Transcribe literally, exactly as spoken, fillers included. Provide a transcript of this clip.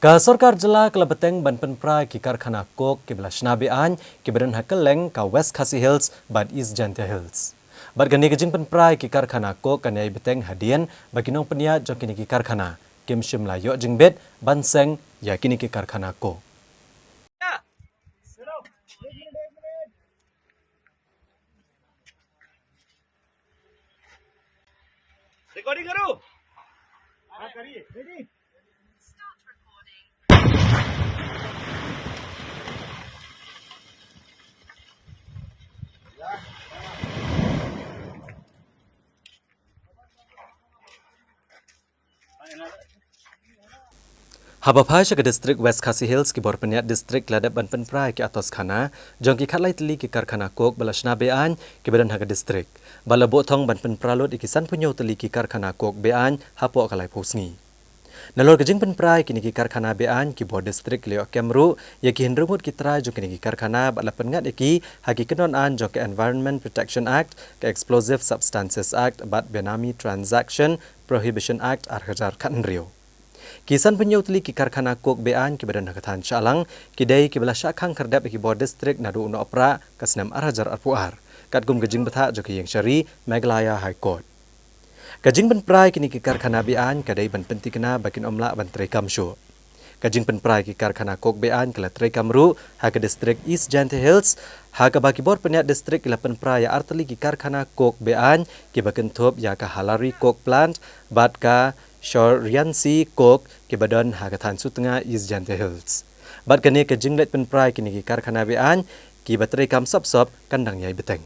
Ka Sorkar Jylla ka la bteng ban pynpra ïa ki karkhana coke kiba la shna be-aiñ kiba don ha kylleng ka West Khasi Hills bad East Jaintia Hills. Bad kane ka jingpynpra ïa ki karkhana coke kan ïai bteng hadien ba ki nongpynïaid jong kine ki karkhana kim shym la ïoh jingbit ban seng ïa kine ki karkhana coke. Recording करो। Haba phai sha ka district West Khasi Hills, ki bor pynïaid district la dep ban pynpra ïa ki atoskhana jong ki khatlai tylli ki karkhana coke ba la shna be-aiñ kiba don ha ka district, bad la buh thong ban pynpra lut ïa ki sanphew hynñiew tylli ki karkhana coke be-aiñ hapoh ka laiphew sngi. Nalor ka jingpynpra ïa kine ki karkhana be-aiñ, ki bor district ki la ïoh kem ruh ïa ki hynriew ngut ki trai jong kine ki karkhana bad la pynngat ïa ki ha ki kyndon aiñ jong ka Environment Protection Act, ka Explosive Substances Act bad Benami Transaction Prohibition Act ar hajar khathynriew. Ki sanphew hynñiew tylli ki karkhana coke be-aiñ kiba don ha ka thaiñ Shillong ki dei kiba la shah khang khyrdep ïa ki bor district naduh u Nohprah ka snem ar hajar arphew ar, katkum ka jingbthah jong ka Ïingshari Meghalaya High Court. Ka jingpynpra ïa kine ki karkhana be-aiñ ka dei ban pynthikna ba kin ym lah ban treikam shuh. Ka jingpynpra ïa ki karkhana coke be-aiñ ka la treikam ruh ha ka district East Jaintia Hills, ha kaba ki bor pynïaid district ki la pynpra ïa ar tylli ki karkhana coke be-aiñ kiba kynthup ïa ka Halari Coke Plant bad ka Shoriansi Coke kiba don ha ka thaiñ Sutnga, East Jaintia Hills. Bad kane ka jingleit pynpra ïa kine ki karkhana be-aiñ kiba treikam sop sop kan dang ïai bteng.